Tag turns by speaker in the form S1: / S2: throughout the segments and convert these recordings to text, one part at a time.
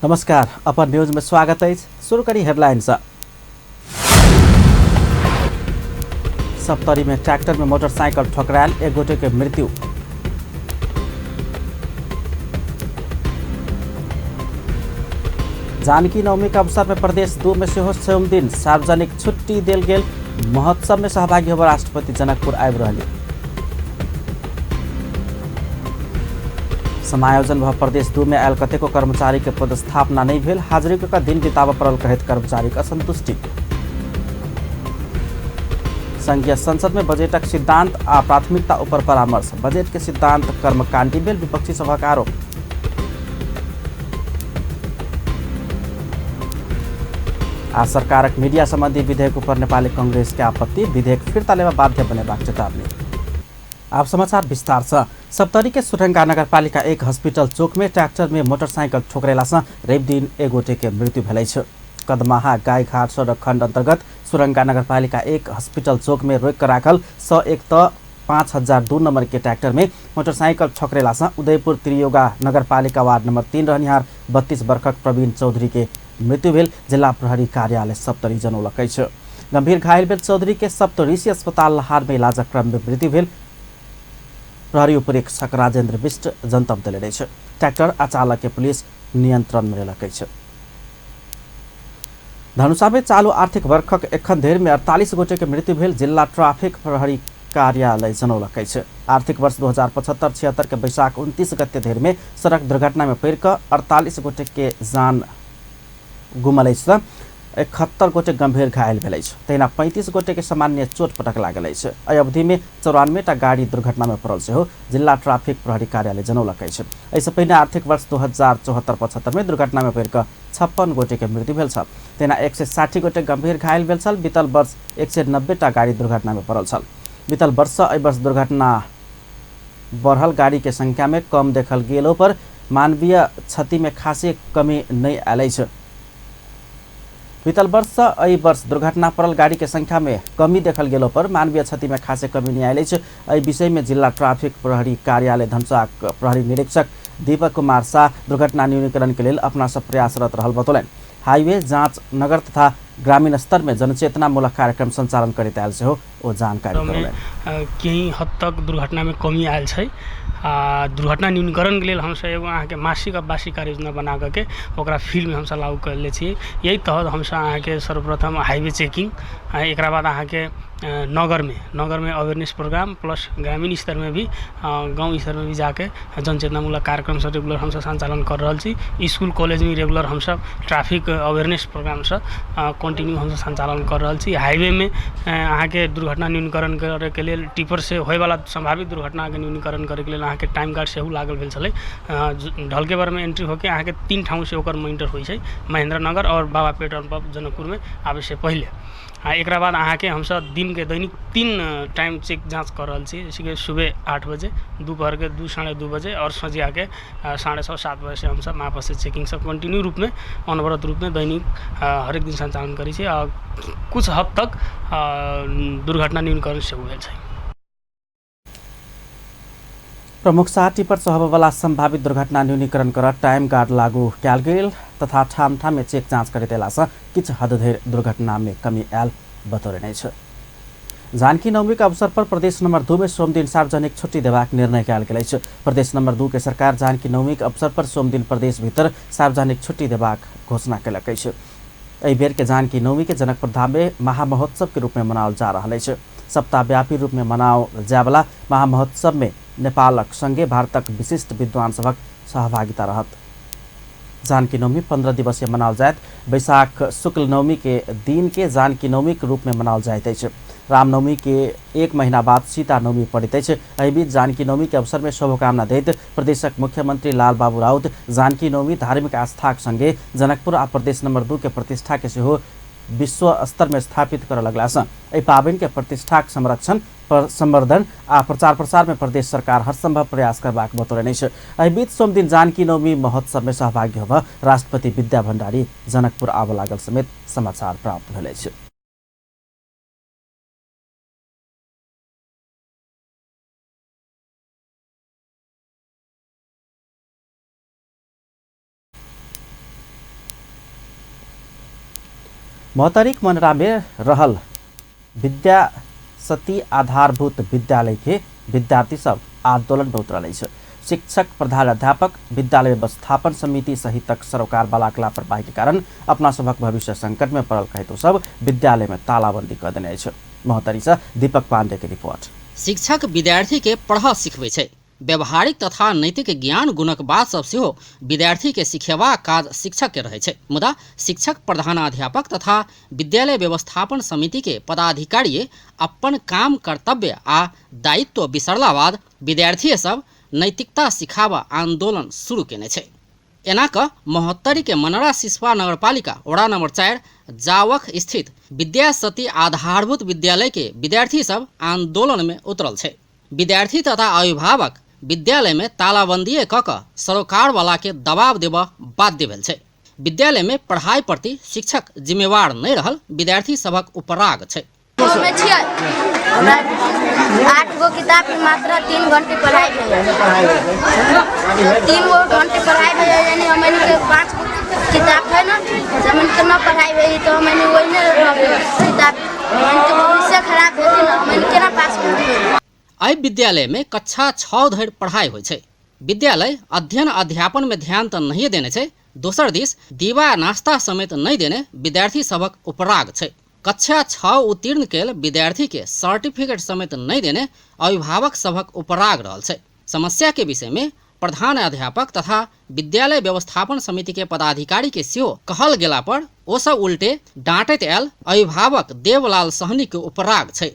S1: नमस्कार, अपन न्यूज में स्वागत अछि। शुरू करी हेडलाइन से। सप्तरी में ट्रैक्टर में मोटरसाइकिल ठोकरायल, एक गोटे के मृत्यु। जानकी नवमी के अवसर पर प्रदेश 2 में सेहो सोमदिन सार्वजनिक छुट्टी देल गेल। महोत्सव में सहभागी होब राष्ट्रपति जनकपुर आबि रहली। समायोजन भ प्रदेश 2 में आयल कतेको कर्मचारी के पदस्थापना नहीं भेल, हाजिरी के दिन बिताब पड़ल कहैत कर्मचारी के असंतुष्टि। संघीय संसद में बजटक सिद्धांत आ प्राथमिकता ऊपर परामर्श, बजट के सिद्धांत कर्मकांडी भेल विपक्षी सभक आरोप। आ सरकारक मीडिया संबंधी विधेयक ऊपर नेपाली कांग्रेस के आपत्ति, विधेयक फिर्ता लेवा बाध्य बनेबाक चेतावनी। आप समाचार विस्तार से। सप्तरी के सुरंगा नगरपालिका 1 हॉस्पिटल चौक में ट्रैक्टर में मोटरसाइकिल ठोकरेला से रवि दिन एक गोटे के मृत्यु भेल अछि। कदमाहा गायघाट सड़क खंड अंतर्गत सुरंगा नगरपालिका 1 हॉस्पिटल चौक में रोक कर राखल 101 त 5002 नंबर के ट्रैक्टर में मोटरसाइकिल ठोकरेला से उदयपुर त्रियोगा नगरपालिका वार्ड नंबर 3 रहनिहार 32 वर्षक प्रवीण चौधरी के मृत्यु भेल जिला प्रहरी कार्यालय सप्तरी जनौलक अछि। गंभीर घायल भेल चौधरी के सप्तऋषि अस्पताल लहार में इलाजक क्रम में मृत्यु भेल प्रहरी उपरीक्षक राजेंद्र बिष्ट जनतब देने अछि। ट्रैक्टर आ चालक के पुलिस नियंत्रण में लेलक अछि। धनुषा में चालू आर्थिक वर्षक एखन धरि में 48 गोटे के मृत्यु भेल जिला ट्राफिक प्रहरी कार्यालय जनौलक अछि। आर्थिक वर्ष 2075-76 के बैशाख 29 गते धरि में सड़क दुर्घटना में पड़ि कऽ 48 गोटे के जान गुमल अछि, 71 गोटे गंभीर घायल भेल अछि, तहिना 35 गोटे के सामान्य चोट पटक लागल अछि। एहि अवधि में 94 टा गाड़ी दुर्घटना में पड़ल सेहो जिला ट्राफिक प्रहरी कार्यालय जनौलक अछि। एहिसँ पहिने आर्थिक वर्ष 2074-75 में दुर्घटना में पड़ि कऽ 56 गोटे के मृत्यु भेल छल, तहिना 160 गोटे गंभीर घायल भेल छल। बीतल वर्ष 190 टा गाड़ी दुर्घटना में पड़ल छल। बीतल वर्ष एहि वर्ष दुर्घटना बढ़ल गाड़ी के संख्या में कम देखल गेलो पर मानवीय क्षति में खासे कमी नहीं आयल अछि। बीतल वर्ष एहि वर्ष दुर्घटना पड़ल गाड़ी के संख्या में कमी देखल गेलो पर मानवीय क्षति में खासे कमी नहीं आयल अछि। एहि विषय में जिला ट्राफिक प्रहरी कार्यालय धनुषाक प्रहरी निरीक्षक दीपक कुमार शाह दुर्घटना न्यूनीकरण के लेल अपना सब प्रयासरत रहल बतौलनि। हाईवे जांच नगर तथा ग्रामीण स्तर में जनचेतनामूलक कार्यक्रम संचालन करैत आयल सेहो ओ जानकारी करौलनि।
S2: केही हद तक दुर्घटना में कमी आयल छै। आ दुर्घटना न्यूनीकरण के लेल हमसब एगो अहाँके मासिक आ वार्षिक कार्य योजना बना करके ओकरा फील्डमे हमसब लागू करले छियै। यही तहत हमसब अहाँके सर्वप्रथम हाईवे चेकिंग, एकरा बाद अहाँके नगरमे अवेयरनेस प्रोग्राम प्लस ग्रामीण स्तरमे भी गाँव स्तरमे भी जाके जनचेतनामूलक कार्यक्रम सब रेगुलर हमसब संचालन कर रहल छी। स्कूल कॉलेजमे रेगुलर हमसब ट्रैफिक अवेयरनेस प्रोग्राम सब कंटिन्यू हमसब संचालन कर रहल छी। हाईवेमे अहाँके दुर्घटना न्यूनीकरण करैके लेल टिपर से होयवला सम्भावित दुर्घटनाके न्यूनीकरण करैके लेल अहाँके टाइम गार्ड सेहो लागल भेल छलै। ढलकेबरमे एंट्री होके अहाँके 3 ठाउँ से ओकर मोनिटर होइ छै, महेंद्र नगर और बाबा पेट्रोल पंप जनकपुरमे आबैसँ पहिले। आ एकरा बाद अहाँके हमसब दिनके दैनिक 3 टाइम चेक जाँच कर रहल छी, जैसे कि सुबह 8 बजे, दोपहरके 2-2:30 बजे और सँझियाके 6:30-7 बजे से हमसब आपस से चेकिंग सब कंटिन्यू रूपमे अनवरत रूपमे दैनिक हरेक दिन संचालन करै छी। आ कुछ हद तक दुर्घटना न्यूनीकरण सेहो भेल छै।
S1: प्रमुख शाह टिपर होबयवला संभावित दुर्घटना न्यूनीकरण कर टाइम गार्ड लागू कयल गेल तथा ठाम ठाम में चेक जाँच करैत अयलासँ किछु हद धरि दुर्घटना में कमी आयल बतौलनि अछि। जानकी नवमी के अवसर पर प्रदेश नंबर 2 में सोमदिन सार्वजनिक छुट्टी देबाक निर्णय कयल गेल अछि। प्रदेश नंबर 2 के सरकार जानकी नवमी के अवसर पर सोमदिन प्रदेश भीतर सार्वजनिक छुट्टी देबाक घोषणा कयलक अछि। एहि बेर के जानकी नवमी के जनकपुर धाम में महामहोत्सव के रूप में मनाओल जा रहल अछि। सप्ताहव्यापी रूप में मनाओल जायवला महामहोत्सव में नेपालक संगे भारतक विशिष्ट विद्वान सभक सहभागिता रहत। जानकी नवमी 15 दिवसीय मनाओल जायत। बैशाख शुक्ल नवमी के दिन के जानकी नवमी के रूप में मनाओल जाइत अछि। रामनवमी के 1 महीना बाद सीता नवमी पड़ैत अछि। एहि बीच जानकी नवमी के अवसर में शुभकामना दैत प्रदेशक मुख्यमंत्री लालबाबू राउत जानकी नवमी धार्मिक आस्थाक संगे जनकपुर आ प्रदेश नंबर 2 के प्रतिष्ठा के सेहो विश्व स्तर में स्थापित करऽ लगलासँ एहि पाबनि के प्रतिष्ठाक संरक्षण संवर्धन आ प्रचार प्रसार में प्रदेश सरकार हरसंभव प्रयास करबाक बतौलनि अछि। एहि बीच सोमदिन जानकी नवमी महोत्सव में सहभागी होबऽ राष्ट्रपति विद्या भण्डारी जनकपुर आबऽ लागल समेत समाचार प्राप्त भेल अछि। महोत्तरीक मनरा में रहल विद्या सती आधारभूत विद्यालय के विद्यार्थी सब आंदोलन में उतरल अछि। शिक्षक, प्रधानाध्यापक, विद्यालय व्यवस्थापन समिति सहितक सरोकार वाला लापरवाही के कारण अपना सभक भविष्य संकट में पड़ल कहैत ओ सब विद्यालय में तालाबंदी कऽ देने अछि। महोत्तरी से दीपक पांडे के रिपोर्ट।
S3: शिक्षक विद्यार्थी के पढ़ऽ सिखबै छै। व्यवहारिक तथा नैतिक ज्ञान गुणक बात सब सेहो विद्यार्थी के सिखेबाक काज शिक्षक के रहै छै। मुदा शिक्षक, प्रधानाध्यापक तथा विद्यालय व्यवस्थापन समिति के पदाधिकारी अपन काम, कर्तव्य आ दायित्व बिसरला बाद विद्यार्थी सब नैतिकता सिखाबऽ आंदोलन शुरू केने छै। एना कऽ महोत्तरी के मनरा सिसवा नगरपालिका वडा नंबर 4 जावख स्थित विद्यासती आधारभूत विद्यालय के विद्यार्थी सब आंदोलन में उतरल छै। विद्यार्थी तथा अभिभावक विद्यालय में तालाबंदी कऽ कऽ सरोकार वाला के दबाव देबऽ बाध्य भेल छै। विद्यालय में पढ़ाई प्रति शिक्षक जिम्मेवार नहीं रहल विद्यार्थी सभक उपराग छै।
S4: मे छियै, हमरा 8 गो किताब के मात्र 3 घंटे पढ़ाई भेलै। 3 गो घंटे पढ़ाई भेलै, यानी हमनी के 5 गो किताब है ना, हमनी के न पढ़ाई भेलै तो हमनी ओहिने रहबै। किताब हमनी के भविष्य खराब हेतै ना, हमनी केना पास होतै।
S3: एहि विद्यालय में कक्षा 6 धरि पढ़ाई होइ छै। विद्यालय अध्ययन अध्यापन में ध्यान तऽ नहिए देने छै, दोसर दिस दीवा नाश्ता समेत नहि देने विद्यार्थी सभक उपराग छै। कक्षा 6 उत्तीर्ण कयल विद्यार्थी के सर्टिफिकेट समेत नहि देने अभिभावक सभक उपराग रहल छै। समस्या के विषय में प्रधान अध्यापक तथा विद्यालय व्यवस्थापन समिति के पदाधिकारी के सेहो कहल गेला पर ओ सब उल्टे डांटैत आयल अभिभावक देवलाल सहनी के उपराग छै।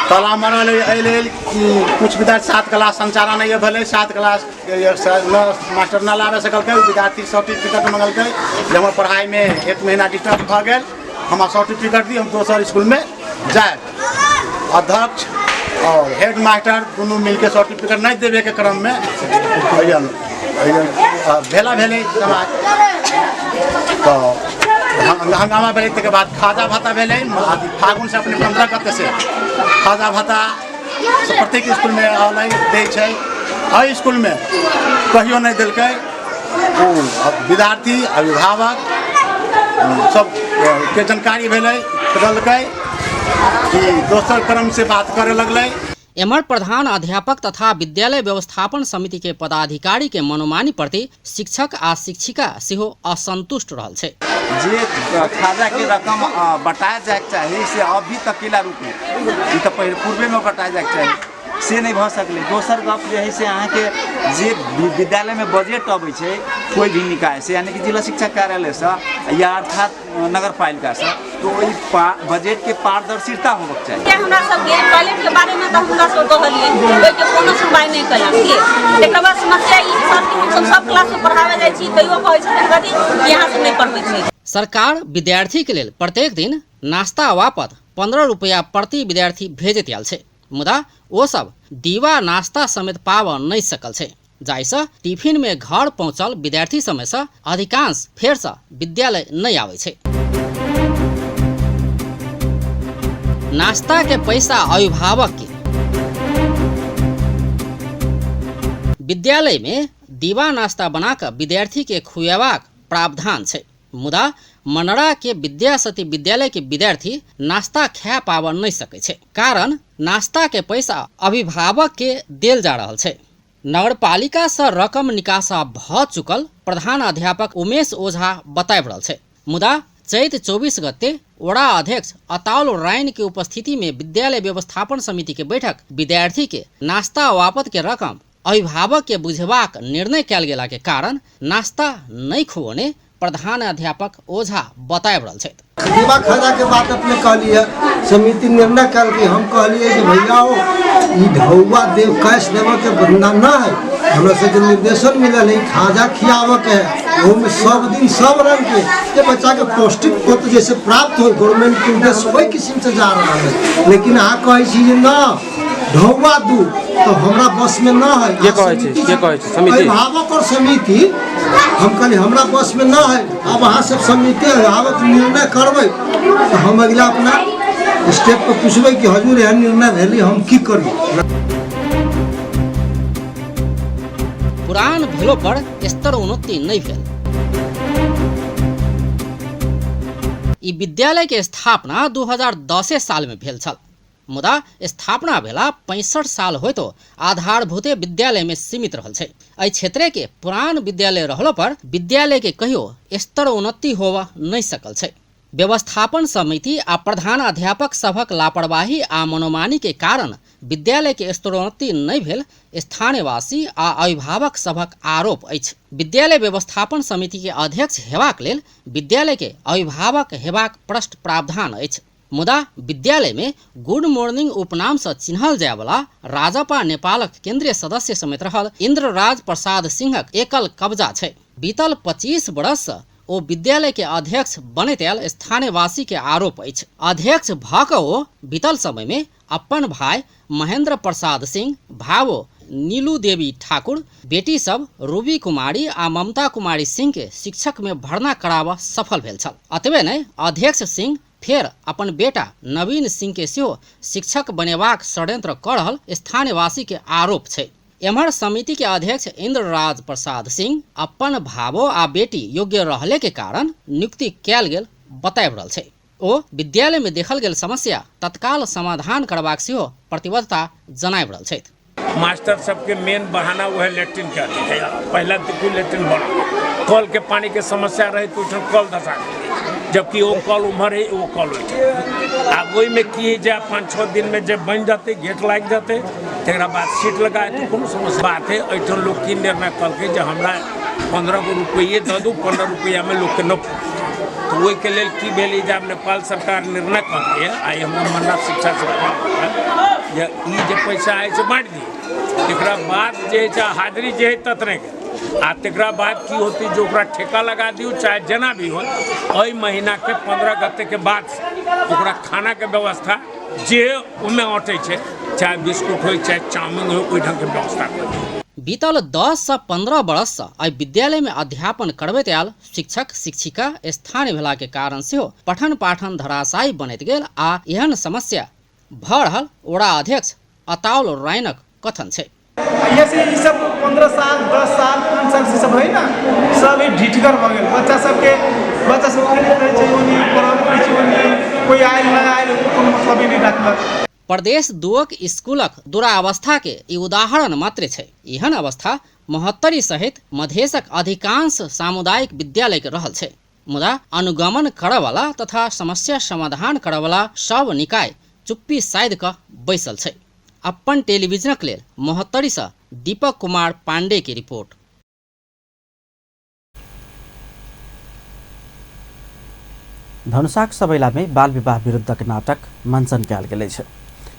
S5: ताला मारल एहि लेल कि कुछ विद्यार्थी 7 क्लास संचालन नहि भेलै, 7 क्लास मास्टर नहि लाबे सकलकै, विद्यार्थी सर्टिफिकेट मंगलकै जे हमर पढ़ाइमे 1 महीना डिस्टर्ब भऽ गेल, हमरा सर्टिफिकेट दी, हम दोसर स्कूलमे जायब। अध्यक्ष और हेड मास्टर दुनू मिलके सर्टिफिकेट नहि देबेके क्रममे भेला भेलै समाज तऽ हंगामा भेलै। तकर बाद खाजा भाता भेलै। फागुन से अपने 15 गते से खाजा भाता प्रत्येक स्कूलमे अलै दै छै, एहि स्कूलमे कहियो नहि देलकै। ओ विद्यार्थी अभिभावक सब के जानकारी भेलै, देलकै कि दोसर क्रम से बात करे लगलै।
S3: एमहर प्रधान अध्यापक तथा विद्यालय व्यवस्थापन समिति के पदाधिकारी के मनोमानी प्रति शिक्षक आ शिक्षिका सेहो असंतुष्ट रहल छै।
S6: जे खाजा के रकम बटाए जायके चाही से अभी तक केला रुकू, ई तऽ पहिले पूर्वेमे बटाए जायके चाही, से नहि भऽ सकलै। दोसर गप जे है से अहाँके जे विद्यालयमे बजट अबै छै कोइ भी निकायसँ, यानी कि जिला शिक्षा कार्यालयसँ या अर्थात नगरपालिकासँ, तऽ ओहि बजटके पारदर्शिता होबक चाही।
S7: हमरा सबके टॉयलेटके बारेमे तऽ हुनका सब कहलियै, ओहिके कोनो सुनवाइ नहि कयलक। तकर बाद समस्या ई सर कि हमसब सब क्लासमे पढ़ाबै जाइ छी तैयो कहै छथिन कथी कि अहाँ सब नहि पढ़बै छी।
S3: सरकार विद्यार्थी के लेल प्रत्येक दिन नाश्ता वापद 15 रुपया प्रति विद्यार्थी भेजैत आयल छै, मुदा ओ सब दीवा नाश्ता समेत पाबऽ नहि सकल छै, जाहिसँ टिफिन में घर पहुंचल विद्यार्थी समय से अधिकांश फेर से विद्यालय नहीं आबै छै। नाश्ता के पैसा अभिभावक के। विद्यालय में दीवा नाश्ता बना कऽ विद्यार्थी के खुएबाक प्रावधान छै, मुदा मनरा के विद्यासती विद्यालय के विद्यार्थी नाश्ता खा पाबऽ नहीं सकै छै, कारण नाश्ता के पैसा अभिभावक के देल जा रहल छै। नगरपालिका से रकम निकासा भऽ चुकल प्रधान अध्यापक उमेश ओझा बताबि रहल छै, मुदा चैत 24 गते वडा अध्यक्ष अताउल राइन के उपस्थिति में विद्यालय व्यवस्थापन समिति के बैठक विद्यार्थी के नाश्ता वापद के रकम अभिभावक के बुझेबाक निर्णय कयल गेला के कारण नाश्ता नहीं खुओने प्रधान अध्यापक ओझा बताबि रहल छथि।
S8: दीवा खाजा के बात अपने कहलिए, समिति निर्णय कलकै, हम कहलिए जे भैया हो ई ढौआ देव कैश देवे के बंधा न है, हमरा सबके निर्देशन मिलल है खाजा खियावे के है, ओहमे सब दिन सब रंग के जे बच्चा के पौष्टिक तत्व जैसे प्राप्त हो, गवर्नमेंट के उद्देश्य ओहि किस्म से जा रहा है। लेकिन अहाँ कहै छी जे न ढौआ दू तो हमरा बस में न है।
S9: के कहै छै? के कहै छै? समिति?
S8: अभिभावक और समिति, हम कहली हमरा बस में न है, अब अहाँ सब समिति अभिभावक निर्णय करबै तो हम अगला अपना स्टेप पर पूछबै कि हजूर एहन निर्णय भेलै, हम की करी।
S3: पुरान भेलो पर स्तर उन्नति नहीं भेल। ई विद्यालय के स्थापना 2010 साल में भेल छल, मुदा स्थापना भेला 65 साल होइतो आधारभूते विद्यालय में सीमित रहल छै। एहि क्षेत्र के पुरान विद्यालय रहलो पर विद्यालय के कहियो स्तर उन्नति होवा नहीं सकल छै। व्यवस्थापन समिति आ प्रधानाध्यापक सभक लापरवाही आ मनोमानी के कारण विद्यालय के स्तरोन्नति नहि भेल स्थानीयवासी आ अभिभावक सभक आरोप अछि। विद्यालय व्यवस्थापन समिति के अध्यक्ष हेबाक लेल विद्यालय के अभिभावक हेबाक प्रष्ट प्रावधान अछि, मुदा विद्यालय में गुड मॉर्निंग उपनाम से चिन्हल जायवला राजपा नेपालक केंद्रीय सदस्य समेत रहल इंद्रराज प्रसाद सिंहक एकल कब्जा छै। बीतल 25 वर्ष ओ विद्यालय के अध्यक्ष बनैत आयल स्थानीयवासी के आरोप अछि। अध्यक्ष भऽ कऽ ओ बीतल समय में अपन भाई महेंद्र प्रसाद सिंह, भावो नीलू देवी ठाकुर, बेटी सब रूबी कुमारी आ ममता कुमारी सिंह के शिक्षक में भर्ना कराबऽ सफल भेल छल। अतबे नहि, अध्यक्ष सिंह फेर अपन बेटा नवीन सिंह के सेहो शिक्षक बनेबाक षड्यंत्र कऽ रहल स्थानीयवासी के आरोप छै। एम्हर समिति के अध्यक्ष इंद्रराज प्रसाद सिंह अपन भावो आ बेटी योग्य रहले के कारण नियुक्ति कयल गेल बताबि रहल छै। ओ विद्यालय में देखल गेल समस्या तत्काल समाधान करबाक सेहो प्रतिबद्धता जनाबि रहल छथि।
S9: मास्टर सबके मेन बहाना वह लेट्रिन के अथी है। पहला तो लेट्रिन बना, कल के पानी के समस्या रहे तो ओहिठाम कल धसा देलियै, जबकि वो कल उम्हर है वो कल ओहिठाम। आब ओहिमे की है जे 5-6 दिन में जब बनि जेतै, गेट लागि जेतै, तकरा बाद सीट लगाए तो कोनो समस्या बात है। एहिठाम लोक की निर्णय कलकै जे हमरा 15 गो रुपैए दऽ दू, 15 रुपैआमे लोकके न तो ओहिके लेल की भेलै जे आब नेपाल सरकार निर्णय कलकै। आइ हमरा मन्ना शिक्षा से जे ई जे पैसा है से बाँटि दियौ, तकरा बाद जे है से हाजिरी जे है ततने के, आ तकरा बाद की होतै जे ओकरा ठेका लगा दियौ चाहे जेना भी हो, एहि महीनाके 15 गते के बाद ओकरा खानाके व्यवस्था जे ओहिमे अटै छै, चाहे बिस्कुट हो चाहे चाउमिन हो, ओहि ढंगके व्यवस्था कऽ दियौ।
S3: बीतल 10 से 15 वर्ष से एहि विद्यालय में अध्यापन करबैत आयल शिक्षक शिक्षिका स्थानीय भेला के कारण सेहो पठन पाठन धराशायी बनैत गेल आ एहन समस्या भऽ रहल वडा अध्यक्ष अताउल रायनक कथन छै।
S10: ऐसे ई सब 15 साल 10 साल 5 साल से सब है ना, सब ई ढिठगर भऽ गेल। बच्चा सबके बच्चा सब खेलैत रहै छै, ओनी पढ़ल रहै छै, ओनी कोइ आयल नहि आयल कोनो मतलबे नहि राखलक।
S3: प्रदेश 2 स्कूलक दुरावस्था के ई उदाहरण मात्र छै। एहन अवस्था महोत्तरी सहित मधेशक अधिकांश सामुदायिक विद्यालय के रहल छै, मुदा अनुगमन करऽवला तथा समस्या समाधान करऽवला सब निकाय चुप्पी साधि कऽ बैसल छै। अपन टेलीविजनक लेल महोत्तरी से दीपक कुमार पांडे की रिपोर्ट।
S1: धनुषाक सबैला में बाल विवाह विरुद्धक नाटक मंचन कयल गेल अछि।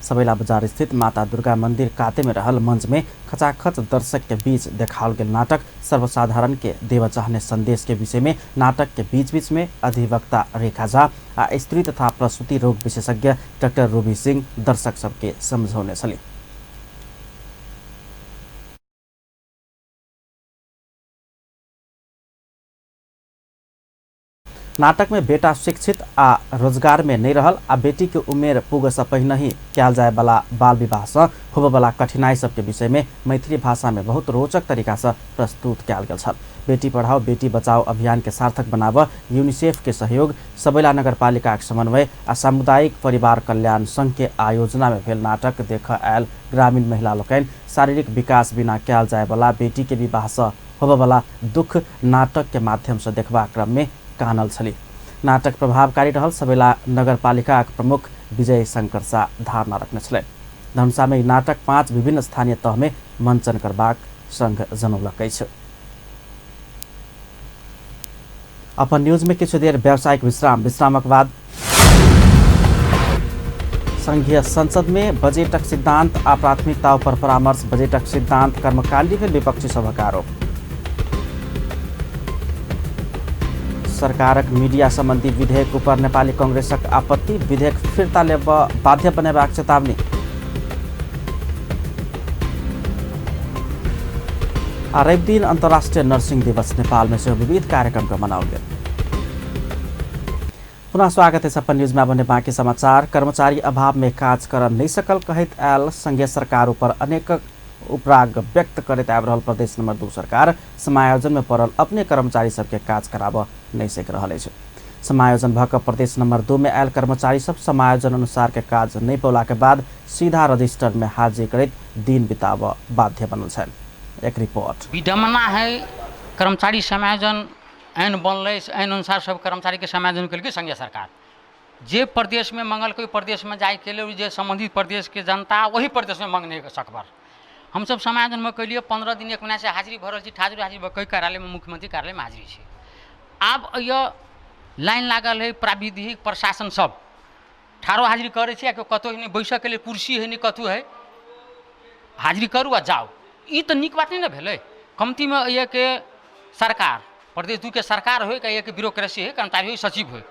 S1: सबैला बाजार स्थित माता दुर्गा मंदिर काते में रहल मंच में खचाखच दर्शक के बीच देखाओल गेल नाटक सर्वसाधारण के देव चाहने संदेश के विषय में नाटक के बीच बीच में अधिवक्ता रेखा झा आ स्त्री तथा प्रसूति रोग विशेषज्ञ डाक्टर रूबी सिंह दर्शक सबके समझौने छली। नाटक में बेटा शिक्षित आ रोजगार में नहीं रहल आ बेटी के उमेर पुगसँ पहिनहि कयल जाय वाला बाल विवाह से होबयवला कठिनाई सबके विषय में मैथिली भाषा में बहुत रोचक तरीका से प्रस्तुत कयल गेल छल। बेटी पढ़ाओ बेटी बचाओ अभियान के सार्थक बनाबऽ यूनिसेफ के सहयोग, सबैला नगरपालिका के समन्वय आ सामुदायिक परिवार कल्याण संघ के आयोजना में भेल नाटक देख आयल ग्रामीण महिला लोकनि शारीरिक विकास बिना कयल जाय वाला बेटी के विवाह से होबयवला दुख नाटक के माध्यम से देखबाक क्रम में कानल छली। नाटक प्रभावकारी रहल सबैला नगरपालिका प्रमुख विजय शंकर शाह धारणा रखने छलनि। धनुषा में नाटक 5 विभिन्न स्थानीय तह में मंचन करबाक संघ जनौलक अछि। अपन न्यूज में किछु देर व्यावसायिक विश्राम, विश्रामक बाद संघीय संसद में बजेटक सिद्धांत आ प्राथमिकता पर परामर्श, बजेटक सिद्धांत कर्मकांडी में विपक्षी सभक आरोप। सरकारक मीडिया संबंधी विधेयक ऊपर नेपाली कांग्रेसक आपत्ति, विधेयक फिर्ता लेबऽ बाध्य बनेबाक चेतावनी। आ रवि दिन अंतर्राष्ट्रीय नर्सिंग दिवस नेपाल में सेहो विविध कार्यक्रम के मनाओल गेल। पुनः स्वागत है अपन न्यूज में बने बाकी समाचार। कर्मचारी अभाव में काज कर नहीं सकल कहैत आयल संघीय सरकार ऊपर अनेक उपराग व्यक्त करैत आबि रहल प्रदेश नंबर 2 सरकार समायोजन में पड़ल अपने कर्मचारी सबके काज कराबऽ नहीं सक रहल अछि। समायोजन भऽ कऽ प्रदेश नंबर 2 में आयल कर्मचारी सब समायोजन अनुसार के काज नहि पौला के बाद सीधा रजिस्टर में हाजिरी करैत दिन बिताबऽ बाध्य बनल छनि। एक रिपोर्ट।
S3: विडम्बना है, कर्मचारी समायोजन ऐन बनलै, ऐन अनुसार सब कर्मचारीके समायोजन केलकै संघीय सरकार। जे प्रदेशमे मंगलकै ओहि प्रदेशमे जाइके लेल जे सम्बन्धित प्रदेशके जनता ओही प्रदेशमे मंगने सकबर। हमसब समायोजनमे केलियै 15 दिन 1 महीनासँ हाजिरी भऽ रहल छी, हाजिरी हाजिरी भऽ कऽ कार्यालयमे मुख्यमंत्री कार्यालयमे हाजिरी छै। आब अइए लाइन लागल है, प्राविधिक प्रशासन सब ठाढ़ो हाजिरी करै छै आ केओ कतहु नहि बैसऽके लेल कुर्सी है, नहि कतहु है, हाजिरी करू आ जाउ। ई तऽ नीक बात नहि ने भेलै। कमतीमे अइएके सरकार प्रदेश 2 के सरकार होइ, अइएके ब्यूरोक्रेसी होइ, कर्मचारी होइ, सचिव होइ,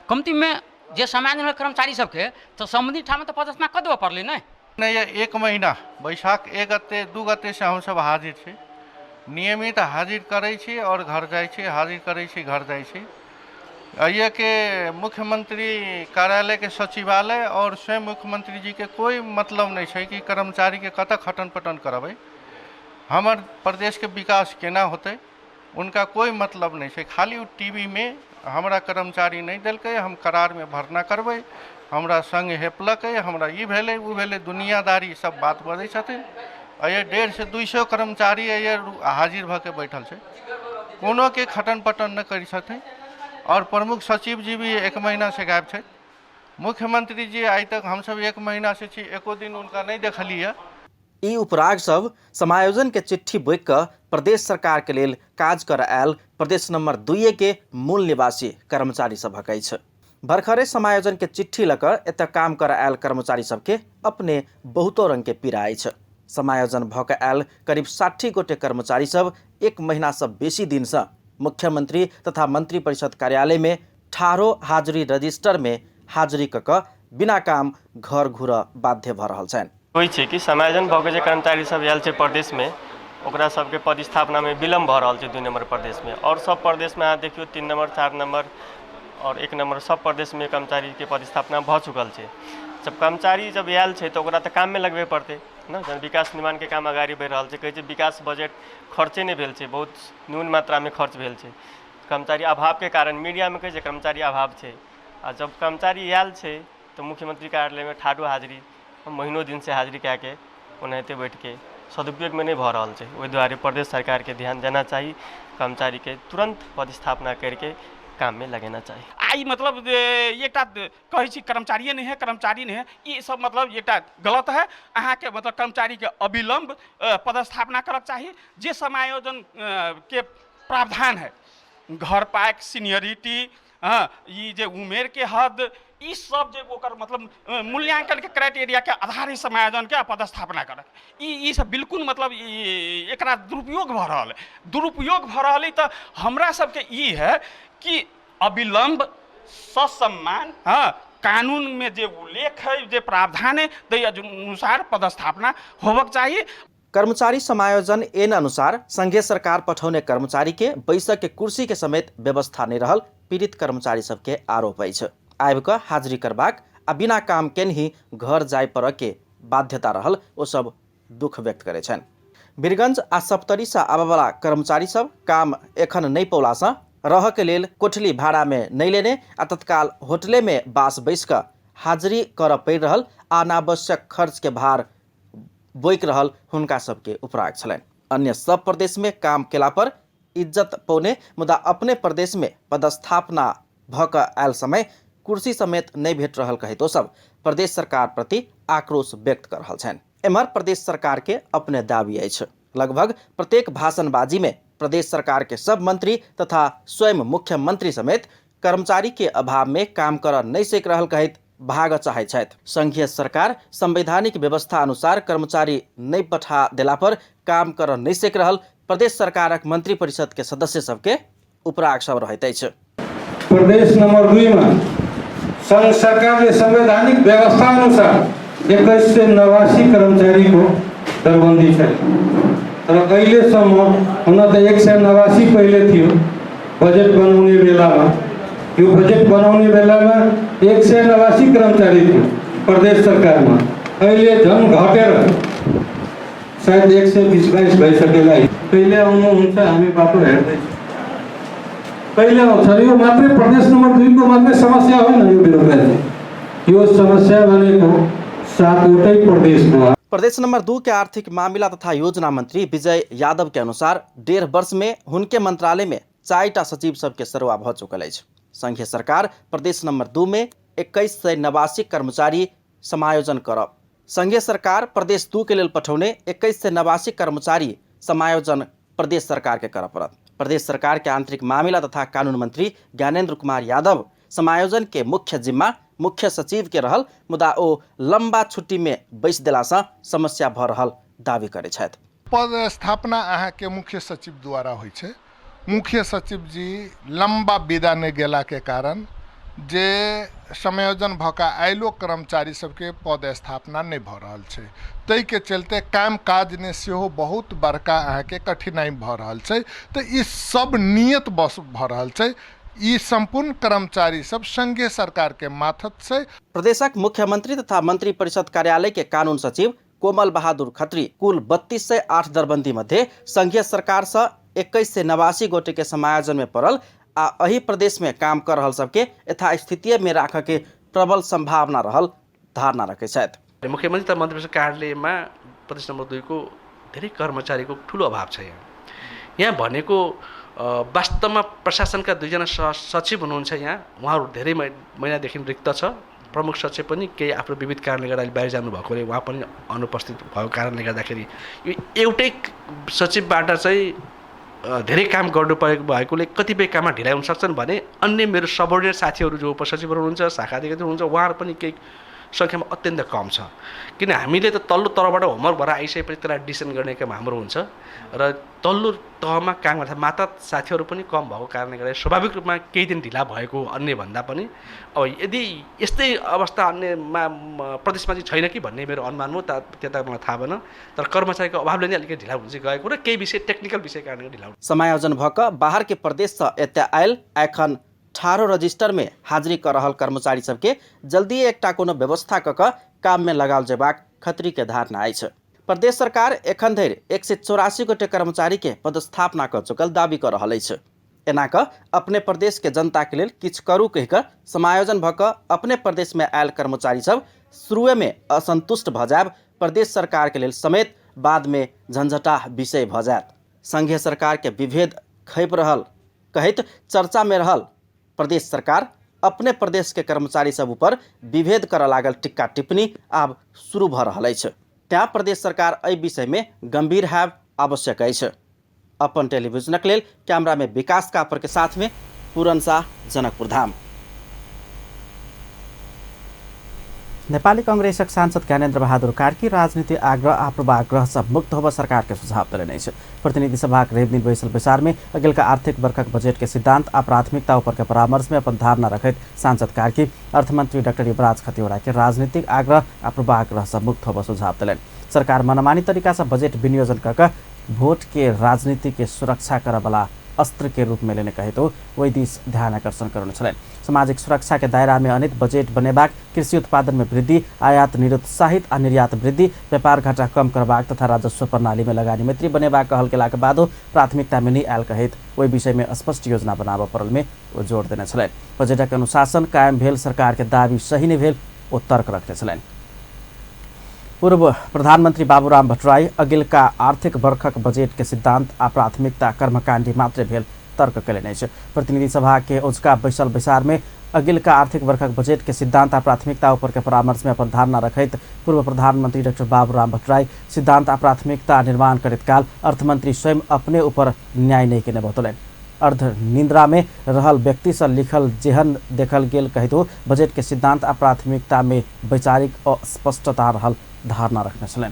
S3: कमतीमे जे समायोजन कर्मचारी सबके तऽ सम्बन्धित ठाममे तऽ पदस्थापना कऽ देबऽ पड़लै ने।
S11: नहि, 1 महीना बैशाख 1 गते 2 गते से हमसब हाजिर छी, नियमित हाजिर करै छी आओर घर जाइ छी, हाजिर करै छी, घर जाइ छी। अइएके मुख्यमंत्री कार्यालयके सचिवालय आओर स्वयं मुख्यमंत्री जीके कोइ मतलब नहि छै कि कर्मचारीके कतऽ खटन पटन करबै, हमर प्रदेशके विकास केना होतै, उनका कोइ मतलब नहि छै। खाली ओ टीवीमे हमरा कर्मचारी नहि देलकै, हम करारमे भरना करबै, हमरा संग हेपलकै, हमरा ई भेलै ओ भेलै, दुनियादारी सब बात बजै छथिन। अइए 150 से 200 कर्मचारी अइए हाजिर भऽ के बैठल छै, कोनोके खटन पटन नहि करै छथिन। आओर प्रमुख सचिव जी भी 1 महीना से गायब छै। मुख्यमंत्री जी आइ तक हमसब 1 महीना से छी, एको दिन उनका नहि देखलियै।
S1: ई उपराग सब समायोजन के चिट्ठी बोकि कऽ प्रदेश सरकार के लेल काज कर आयल प्रदेश नंबर 2 के मूल निवासी कर्मचारी सभक अछि। भरखरे समायोजन के चिट्ठी लऽ कऽ एतऽ काम कर आयल कर्मचारी सबके अपने बहुतो रंग के पीड़ा अछि। समायोजन भऽ कऽ आयल करीब 60 गोटे कर्मचारी सब 1 महीना से बेसी दिन से मुख्यमंत्री तथा मंत्री परिषद कार्यालय में ठाढ़ो हाजिरी रजिस्टर में हाजिरी कऽ कऽ बिना काम घर घुरऽ बाध्य भऽ रहल छनि।
S12: होइ छै कि समायोजन भऽ के जे कर्मचारी सब आयल छै प्रदेशमे, ओकरा सबके पदस्थापनामे विलम्ब भऽ रहल छै 2 नंबर प्रदेशमे। आओर सब प्रदेशमे अहाँ देखियौ 3 नंबर 4 नंबर आओर 1 नंबर सब प्रदेशमे कर्मचारीके पदस्थापना भऽ चुकल छै। जब कर्मचारी जब आयल छै तऽ ओकरा तऽ काममे लगबे पड़तै ने। जहन विकास निर्माणके काम अगाडि बढ़ि रहल छै, कहै छै विकास बजट खर्चे नहि भेल छै, बहुत न्यून मात्रामे खर्च भेल छै। कर्मचारी अभावके कारण मीडियामे कहै छै कर्मचारी अभाव छै, आ जब कर्मचारी आयल छै तऽ मुख्यमंत्री कार्यालयमे ठाढ़ो हाजिरी महीनो दिनसँ हाजिरी कए के ओनाहिते बैठके सदुपयोगमे नहि भऽ रहल छै। ओहि दुआरे प्रदेश सरकारके ध्यान देना चाही, कर्मचारीके तुरन्त पदस्थापना करिके काममे लगेना चाही।
S13: आ ई मतलब जे एकटा कहै छी कर्मचारिए नहि है, कर्मचारी नहि है, ई सब मतलब एकटा गलत है। अहाँके मतलब कर्मचारीके अविलम्ब पदस्थापना करक चाही। जे समायोजन के प्रावधान है, घर पाइक सीनियरिटी, हाँ, ई जे उमेर के हद, ई सब जे ओकर मतलब मूल्यांकन के क्राइटेरिया के आधार ही समायोजन के पदस्थापना करत। ई सब बिल्कुल मतलब एकरा दुरुपयोग भऽ रहल है, दुरुपयोग भऽ रहल है। तऽ हमरा सबके ई है कि अविलम्ब ससम्मान, हाँ, कानून में जे उल्लेख है, जे प्रावधान है, ताहि अनुसार पदस्थापना होबक चाही।
S1: कर्मचारी समायोजन एन अनुसार संघीय सरकार पठौने कर्मचारी के बैसक के कुर्सी के समेत व्यवस्था नहीं रहल पीड़ित कर्मचारी सबके आरोप अछि। आबि कऽ हाजिरी करबाक आ बिना काम केनही घर जाय पर के बाध्यता रहल ओ सब दुख व्यक्त करै छनि। वीरगंज आ सप्तरी से आबयवला कर्मचारी सब काम एखन नहीं पौला से रह के लेल कोठली भाड़ा में नहीं लेने आ तत्काल होटले में बास बैस कऽ हाजिरी करऽ पड़ि रहल आ अनावश्यक खर्च के भार बोकि रहल हुनका सबके उपराग छलनि। अन्य सब प्रदेश में काम केला पर इज्जत पौने मुदा अपने प्रदेश में पदस्थापना भऽ कऽ आयल समय कुर्सी समेत नहि भेट रहल कहैत ओ सब प्रदेश सरकार प्रति आक्रोश व्यक्त कऽ रहल छनि। एम्हर प्रदेश सरकार के अपने दावी अछि। लगभग प्रत्येक भाषणबाजी में प्रदेश सरकार के सब मंत्री तथा स्वयं मुख्यमंत्री समेत कर्मचारी के अभाव में काम करऽ नहि सकि रहल कहैत भागऽ चाहैत छथि। संघीय सरकार संवैधानिक व्यवस्था अनुसार कर्मचारी नहि पठा देला पर काम करऽ नहि सकि रहल प्रदेश सरकारक मंत्री परिषद के सदस्य सबके उपराग सब रहैत अछि।
S14: प्रदेश नम्बर 2 मा सङ्घ सरकारले संवैधानिक व्यवस्था अनुसार 2189 कर्मचारीको दरबन्दी छ, तर अहिलेसम्म हुन त 189 पहिले थियो बजेट बनाउने बेलामा, यो बजेट बनाउने बेलामा 189 कर्मचारी थियो प्रदेश सरकारमा, अहिले झन् घटेर सायद 120-22 भइसकेला। कहिले आउनुहुन्छ हामी बाटो हेर्दैछौँ। कहिले आउँछ? यो मात्रै प्रदेश नम्बर 2 को मात्रै समस्या होइन यो ब्युरोक्रेसी, यो समस्या भनेको 7वटै प्रदेशको।
S1: प्रदेश नंबर 2 के आर्थिक मामिला तथा योजना मंत्री विजय यादव के अनुसार 1.5 वर्ष में हुनके मंत्रालय में 4टा सचिव सबके सरुआ भ चुकल अछि। संघीय सरकार प्रदेश नंबर 2 में 2189 कर्मचारी समायोजन करब। संघीय सरकार प्रदेश 2 के लेल पठौने 2189 कर्मचारी समायोजन प्रदेश सरकार के करऽ पड़त। प्रदेश सरकार के आंतरिक मामिला तथा कानून मंत्री ज्ञानेन्द्र कुमार यादव समायोजन के मुख्य जिम्मा मुख्य सचिव के रहल, मुदा ओ लंबा छुट्टी में बैस देलासँ समस्या भऽ रहल दावी करै छथि।
S15: पद स्थापना अहाँके मुख्य सचिव द्वारा होइ छै। मुख्य सचिव जी लम्बा विदा नहि गेलाके कारण जे समायोजन भऽ कऽ आयलो कर्मचारी सबके पद स्थापना नहि भऽ रहल छै, ताहिके चलते काम काजमे सेहो बहुत बड़का अहाँके कठिनाइ भऽ रहल छै। तऽ ई सब नियत बस भऽ रहल छै। ई सम्पूर्ण कर्मचारी सब संघीय सरकारके माथत छै।
S1: प्रदेशक मुख्यमंत्री तथा मंत्री परिषद कार्यालय के कानून सचिव कोमल बहादुर खत्री कुल 3208 दरबंदी मध्य संघीय सरकार से 2189 गोटे के समायोजन में पड़ल आ एहि प्रदेश में काम कर रहल सबके यथास्थितिये में राखऽ के प्रबल संभावना रहल धारणा रखै छथि।
S16: मुख्यमन्त्री तथा मन्त्री परिषद कार्यालयमा प्रदेश नम्बर 2 को धेरै कर्मचारीको ठुलो अभाव छ। यहाँ भनेको वास्तवमा प्रशासनका 2जना सचिव हुनुहुन्छ यहाँ, उहाँहरू धेरै महिनादेखि रिक्त छ। प्रमुख सचिव पनि केही आफ्नो विविध कारणले गर्दा अहिले बाहिर जानुभएकोले उहाँ पनि अनुपस्थित भएको कारणले गर्दाखेरि यो एउटै सचिवबाट चाहिँ धेरै काम गर्नु परेको भएकोले कतिपय काममा ढिलाइ हुन सक्छन् भने अन्य मेरो सबोर्डिनेट साथीहरू जो उपसचिवहरू हुनुहुन्छ, शाखा अधिकारी हुनुहुन्छ, उहाँहरू पनि केही सङ्ख्यामा अत्यन्त कम छ। किन हामीले त तल्लो तहबाट होमवर्क भएर आइसकेपछि त्यसलाई डिसिसन गर्ने काम हाम्रो हुन्छ र तल्लो तहमा काम गर्दा माता साथीहरू पनि कम भएको कारणले गर्दा स्वाभाविक रूपमा केही दिन ढिला भएको अन्यभन्दा पनि अब यदि यस्तै अवस्था अन्यमा प्रदेशमा चाहिँ छैन कि भन्ने मेरो अनुमान हो, त्यता मलाई थाहा भएन। तर कर्मचारीको अभावले नै अलिकति ढिला हुन्छ गएको र केही विषय टेक्निकल विषय कारणले ढिला हुन्छ।
S1: समायोजन भऽ कऽ बाहर के प्रदेशसँ एतय आयल एखन ठारो रजिस्टर में हाजिरी कऽ रहल कर्मचारी सबके जल्दी एकटा कोनो व्यवस्था कऽ कऽ काम में लगाओल जेबाक खत्री के धारणा अछि। प्रदेश सरकार एखन धरि 184 गोटे कर्मचारी के पदस्थापना कऽ चुकल दावी कऽ रहल अछि। एना कऽ अपने प्रदेश के जनता के लेल किछु करू कहि कऽ समायोजन भऽ कऽ अपने प्रदेश में आयल कर्मचारी सब शुरुए में असंतुष्ट भऽ जायब प्रदेश सरकार के लेल समेत बाद में झंझटाह विषय भऽ जायत। संघीय सरकार के विभेद खपि रहल कहैत चर्चा में रहल प्रदेश सरकार अपने प्रदेश के कर्मचारी सब ऊपर विभेद करऽ लागल टिक्का टिप्पणी आब शुरू भऽ रहल अछि। तैं प्रदेश सरकार एहि विषय में गंभीर हैब आवश्यक अछि। अपन टेलीविजनक लेल कैमरा में विकास कापर के साथ में पूरन शाह, जनकपुर धाम। नेपाली कांग्रेसक सांसद ज्ञानेन्द्र बहादुर कार्की राजनीति आग्रह आ पूर्वाग्रह सँ मुक्त होबऽ सरकार के सुझाव देलनि अछि। प्रतिनिधि सभाक रवि दिन बैसल बैसार में अगिलका आर्थिक वर्षक बजट के सिद्धांत आ प्राथमिकता ऊपर के परामर्श में अपन धारणा रखैत सांसद कार्की अर्थमंत्री डाक्टर युवराज खतिवड़ा के राजनीतिक आग्रह आ पूर्वाग्रह सँ मुक्त होबऽ सुझाव देलनि। सरकार मनमानी तरीका सँ बजट विनियोजन कऽ कऽ वोट के राजनीति के सुरक्षा करऽ वाला अस्त्र के रूप में लेने कहैत ओहि दिस ध्यान आकर्षण करने छलनि। सामाजिक सुरक्षा के दायरा में अनित बजट बनेबाक, कृषि उत्पादन में वृद्धि, आयात निरुत्साहित आ निर्यात वृद्धि, व्यापार घाटा कम करबाक तथा राजस्व प्रणाली में लगानी मैत्री बनेबाक कहल गेलाक बादो प्राथमिकता में नहि आयल कहैत ओहि विषय में स्पष्ट योजना बनाबऽ पड़ल में ओ जोर देने छलनि। बजटक अनुशासन कायम भेल सरकार के दावी सही नहि भेल ओ तर्क रखने छलनि। पूर्व प्रधानमंत्री बाबूराम भट्टराई अगिलका आर्थिक वर्षक बजट के सिद्धांत आ प्राथमिकता कर्मकांडी मात्रे भेल तर्क कयलनि अछि। प्रतिनिधि सभा के औझका बैसल बैसार में अगिलका आर्थिक वर्षक बजट के सिद्धांत आ प्राथमिकता ऊपर के परामर्श में अपन धारणा रखैत पूर्व प्रधानमंत्री डाक्टर बाबूराम भट्टराई सिद्धांत आ प्राथमिकता निर्माण करैत काल अर्थमंत्री स्वयं अपने ऊपर न्याय नहि केने बतौलनि। अर्ध निद्रा में रहल व्यक्ति से लिखल जेहन देखल गेल कहैत बजट के सिद्धांत आ प्राथमिकता में वैचारिक अस्पष्टता रहल धारणा रखने छलनि।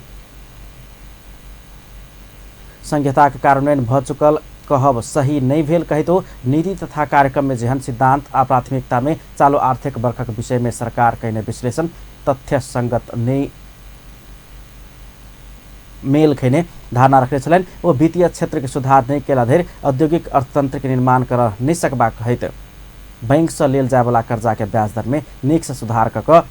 S1: संहिताक कार्यान्वयन भऽ चुकल कहब सही नहि भेल कहैत नीति तथा कार्यक्रम में जेहन सिद्धांत आ प्राथमिकता में चालू आर्थिक वर्षक विषय में सरकार कयने विश्लेषण तथ्य संगत नहि मेल खैने धारणा रखने छलनि। ओ वित्तीय क्षेत्र के सुधार नहि केला धरि औद्योगिक अर्थतंत्र के निर्माण करऽ नहि सकबाक कहैत बैंक से लेल जायवला कर्जा के ब्याज दर में नीक से सुधार कऽ कऽ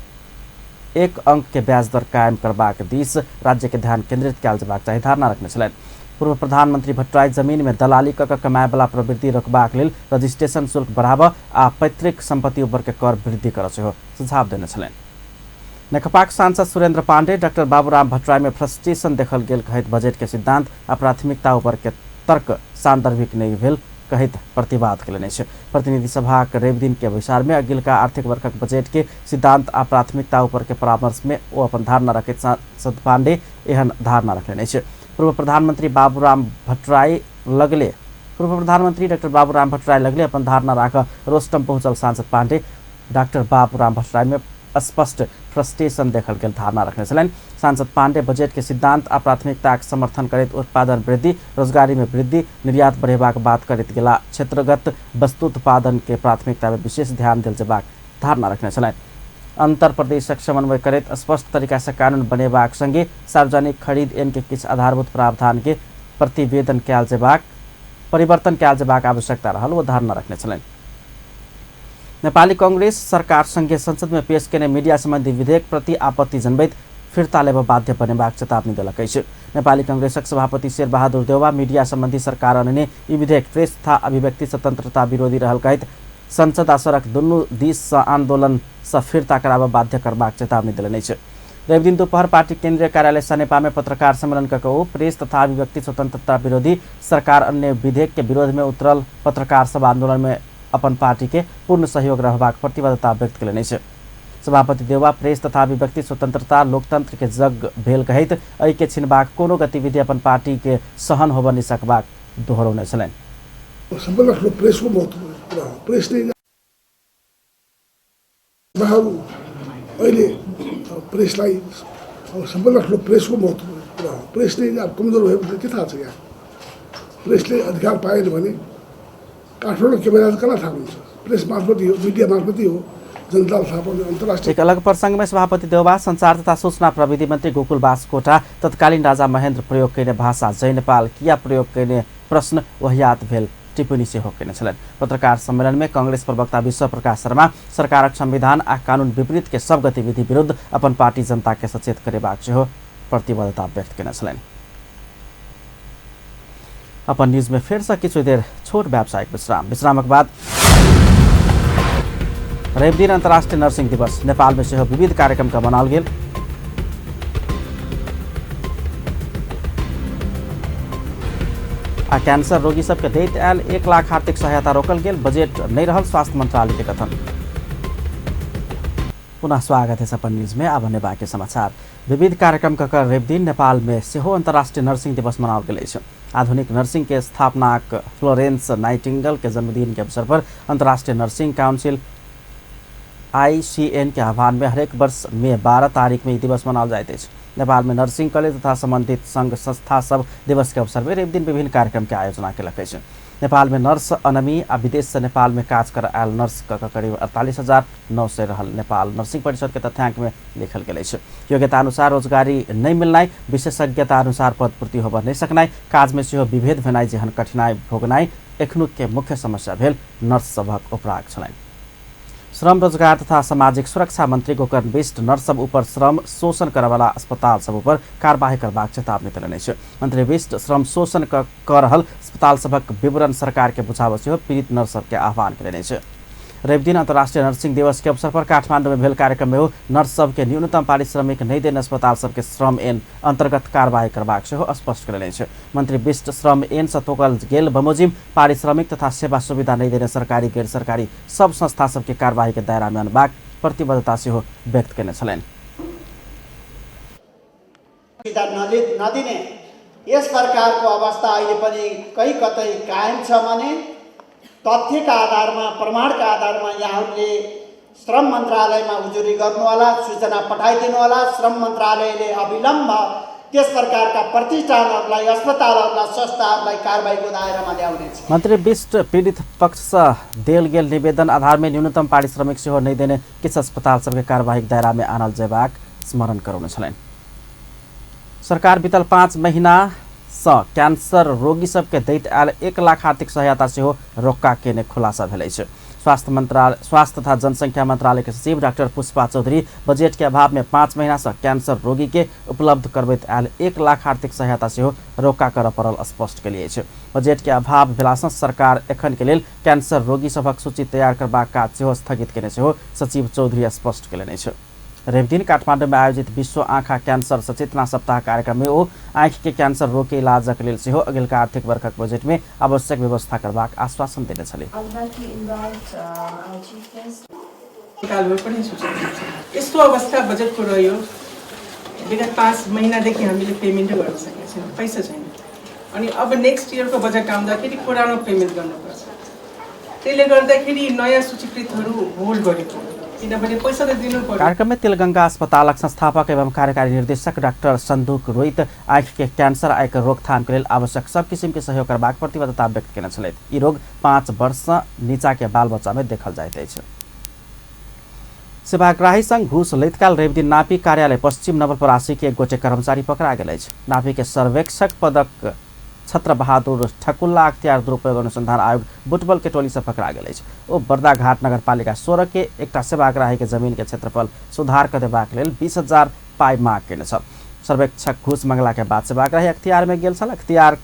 S1: 1 अंक के ब्याज दर कायम करबाक दिस राज्य के ध्यान केंद्रित कयल जेबाक चाही धारणा रखने छलनि। पूर्व प्रधानमंत्री भट्टराई जमीन में दलाली क कमाए वाला प्रवृत्ति रोकबाक लेल रजिस्ट्रेशन शुल्क बढ़ाबऽ आ पैतृक संपत्ति ऊपर के कर वृद्धि करऽ सेहो सुझाव देने छलनि। नेकपाक सांसद सुरेंद्र पांडे डॉक्टर बाबूराम भट्टराई में फ्रस्ट्रेशन देखल गेल कहैत बजट के सिद्धांत आ प्राथमिकता ऊपर के तर्क सांदर्भिक नहि भेल कहैत प्रतिवाद केलनि अछि। प्रतिनिधि सभाक रवि दिन के बैसार में अगिलका आर्थिक वर्षक बजट के सिद्धांत आ प्राथमिकता ऊपर के परामर्श में ओ अपन धारणा रखैत सांसद पांडे एहन धारणा रखलनि अछि। पूर्व प्रधानमंत्री बाबूराम भट्टराई लगले पूर्व प्रधानमंत्री डॉक्टर बाबूराम भट्टराई लगले अपन धारणा राख रोस्टम पहुंचल सांसद पांडे डॉक्टर बाबूराम भट्टराई में स्पष्ट फ्रस्ट्रेशन देखल गेल धारणा रखने छलनि। सांसद पांडे बजट के सिद्धांत आ प्राथमिकताक समर्थन करैत उत्पादन वृद्धि, रोजगारी में वृद्धि, निर्यात बढ़ेबाक बात करैत गेला क्षेत्रगत वस्तु उत्पादन के प्राथमिकता में विशेष ध्यान देल जेबाक धारणा रखने छलनि। अंतर प्रदेशक समन्वय करैत स्पष्ट तरीका से कानून बनेबाक संगे सार्वजनिक खरीद एन के किछु आधारभूत प्रावधान के प्रतिवेदन कयल जेबाक परिवर्तन कयल जेबाक आवश्यकता रहल ओ धारणा रखने छलनि। नेपाली कांग्रेस सरकार संगे संसद में पेश केने मीडिया संबंधी विधेयक प्रति आपत्ति जनबैत फिर्ता लेबऽ बाध्य बनेबाक चेतावनी देलक अछि। नेपाली कांग्रेसक सभापति शेरबहादुर देउवा मीडिया संबंधी सरकार अनने ई विधेयक प्रेस तथा अभिव्यक्ति स्वतंत्रता विरोधी रहल कहैत संसद आ सड़क दुनू दिस सँ आंदोलन सँ फिर्ता कराबऽ बाध्य करबाक चेतावनी देलनि अछि। रविदिन दोपहर पार्टी केंद्रीय कार्यालय सनेपा में पत्रकार सम्मेलन कऽ ओ प्रेस तथा अभिव्यक्ति स्वतंत्रता विरोधी सरकार अन्य विधेयक के विरोध में उतरल पत्रकार सब आंदोलन में अपन पार्टी के पूर्ण सहयोग रहबाक प्रतिबद्धता व्यक्त केलनि अछि। सभापति देउवा प्रेस तथा अभिव्यक्ति स्वतंत्रता लोकतंत्र के जग भेल कहैत एहि के छिनबाक कोनो गतिविधि अपन पार्टी के सहन होबऽ नहि सकबाक दोहरौने छलनि।
S17: सबैभन्दा ठुलो प्रेसको महत्व कुरा हो। प्रेसले अहिले प्रेसलाई सबैभन्दा ठुलो प्रेसको महत्व कुरा हो। प्रेसले अब कमजोर भयो भने के थाहा छ यहाँ? प्रेसले अधिकार पाएन भने काठमाडौँ क्यामेरा कसलाई थाहा हुन्छ? प्रेस मार्फत हो, मिडिया मार्फत हो जनतालाई थाहा पाउने अन्तर्राष्ट्रिय।
S1: एक अलग प्रसंग में सभापति देउवा संचार तथा सूचना प्रविधि मंत्री गोकुल बास्कोटा तत्कालीन राजा महेन्द्र प्रयोग कयने भाषा जय नेपाल किया प्रयोग कयने प्रश्न वाहियात भेल टिप्पणी सेहो कयने छलनि। पत्रकार सम्मेलन में कांग्रेस प्रवक्ता विश्व प्रकाश शर्मा सरकारक संविधान आ कानून विपरीत के सब गतिविधि विरुद्ध अपन पार्टी जनता के सचेत करेबाक सेहो प्रतिबद्धता व्यक्त कयने छलनि। अपन न्यूज में फेर से किछु देर छोट व्यावसायिक विश्राम। विश्रामक बाद रविदिन अंतर्राष्ट्रीय नर्सिंग दिवस नेपाल में सेहो विविध कार्यक्रम का मनाओल गेल। आ कैंसर रोगी सबके दैत आयल 1 लाख आर्थिक सहायता रोकल गेल, बजट नहीं रहल स्वास्थ्य मंत्रालय के कथन। पुनः स्वागत है अपन न्यूज में। आब बाकी समाचार। विविध कार्यक्रम कऽ रविदिन नेपाल में सेहो अंतर्राष्ट्रीय नर्सिंग दिवस मनाओल गेल अछि। आधुनिक नर्सिंग के स्थापनाक फ्लोरेंस नाइटिंगल के जन्मदिन के अवसर पर अंतर्राष्ट्रीय नर्सिंग काउंसिल ICN के आह्वान में हरेक वर्ष मे 12 तारीख में ई दिवस मनाओल जाइत अछि। नेपाल में नर्सिंग कॉलेज तथा संबंधित संघ संस्था सब दिवस के अवसर पर रविदिन विभिन्न कार्यक्रम के आयोजना केलक अछि। नेपाल में नर्स अनमी आ विदेश से नेपाल में काज कर आयल नर्स क करीब 48,900 रहल नेपाल नर्सिंग परिषद के तथ्यांक में लिखल गेल अछि। योग्यता अनुसार रोजगारी नहीं मिलनाइ, विशेषज्ञता अनुसार पदपूर्ति होबऽ नहीं सकनाइ, काज में सेहो विभेद भेनाइ जेहन कठिनाई भोगनाइ एखनुक के मुख्य समस्या भेल नर्स सभक उपराग छलनि। श्रम रोजगार तथा सामाजिक सुरक्षा मंत्री गोकर्ण विष्ट नर्स सब ऊपर श्रम शोषण करवाला अस्पताल सब ऊपर कार्यवाही करबाक चेतावनी देलनि अछि। मंत्री विष्ट श्रम शोषण क रहल अस्पताल सभक विवरण सरकार के बुझाबऽ सेहो पीड़ित नर्स सबके आह्वान केलनि अछि। रविदिन अंतर्राष्ट्रीय नर्सिंग दिवस के अवसर पर काठमांडू में भेल कार्यक्रम में ओ नर्स सबके न्यूनतम पारिश्रमिक नहि देने अस्पताल सबके श्रम ऐन अंतर्गत कार्रवाई करबाक सेहो स्पष्ट केलनि अछि। मंत्री विष्ट श्रम ऐन सँ तोकल गेल बमोजिम पारिश्रमिक तथा सेवा सुविधा नहि देने सरकारी गैर सरकारी सब संस्था सबके कार्रवाई के दायरा में अनबाक प्रतिबद्धता सेहो व्यक्त केने छलनि।
S18: नदिने यस प्रकारको अवस्था अहिले पनि कहीँ कतै कायम छ भने तथ्यका आधारमा, प्रमाणका आधारमा यहाँहरूले श्रम मन्त्रालयमा उजुरी गर्नुहोला, सूचना पठाइदिनुहोला। श्रम मन्त्रालयले अविलम्ब त्यस प्रकारका प्रतिष्ठानहरूलाई, अस्पतालहरूलाई, संस्थाहरूलाई कारबाहीको दायरामा ल्याउनेछ।
S1: मन्त्री विष्ट पीड़ित पक्षसँ देल गेल निवेदन आधारमे न्यूनतम पारिश्रमिक सेहो नहि देने किछु अस्पताल सबके कारबाहीक दायरामे आनल जेबाक स्मरण करौने छलनि। सरकार बितल 5 महिना सँ कैंसर रोगी सबके दैत आयल 1 लाख आर्थिक सहायता सेहो रोक्का केने खुलासा भेल अछि। स्वास्थ्य मंत्रालय स्वास्थ्य तथा जनसंख्या मंत्रालय के सचिव डाक्टर पुष्पा चौधरी बजट के अभाव में 5 महीना से कैंसर रोगी के उपलब्ध करबैत आयल 1 लाख आर्थिक सहायता सेहो रोका करऽ पड़ल स्पष्ट केलिए अछि। बजट के अभाव भेलासँ सरकार एखन के लेल कैंसर रोगी सभक सूची तैयार करबाक काज सेहो स्थगित केने सेहो सचिव चौधरी स्पष्ट केलनि अछि। रविदिन काठमाडौँ में आयोजित विश्व आँखा कैंसर सचेतना सप्ताह कार्यक्रम में ओ आँखि के कैंसर रोग के इलाजक लेल सेहो अगिलका आर्थिक वर्षक बजट में आवश्यक व्यवस्था करबाक आश्वासन देने छलीह।
S19: पनि यस्तो अवस्था बजेटको रह्यो, विगत 5 महिनादेखि हामीले पेमेन्टै गर्न सकेका छैनौँ, पैसा छैन। अनि अब नेक्स्ट इयरको बजेट आउँदाखेरि पुरानो पेमेन्ट गर्नुपर्छ, त्यसले गर्दाखेरि नयाँ सूचीकृतहरू होल्ड गरेको किनभने पैसा त दिनु पर्यो।
S1: कार्यक्रम में तिलगंगा अस्पतालक संस्थापक एवं कार्यकारी निर्देशक डाक्टर सन्दुक रोहित आँखि के कैंसर आ एकर रोकथाम के लेल आवश्यक सब किसिम के सहयोग करबाक प्रतिबद्धता व्यक्त केने छलथि। ई रोग 5 वर्ष नीचा के बाल बच्चा में देखल जाइत अछि। सेवाग्राही संघ घूस लैतकाल रविदिन नापी कार्यालय पश्चिम नवलपरासी के एक गोटे कर्मचारी पकड़ा गेल अछि। नापी के सर्वेक्षक पदक छत्र बहादुर ठकुल्ला अख्तियार दुरुपयोग अनुसंधान आयोग बुटबल के टोली से पकड़ा गेल अछि। ओ बर्दाघाट नगरपालिका 16 के एकटा सेवाग्राही के जमीन के क्षेत्रफल सुधार कऽ देबाक लेल 20,000 पाई माग केने छल। सर्वेक्षक घूस मंगला के बाद सेवाग्राही अख्तियार में गेल छल। अख्तियार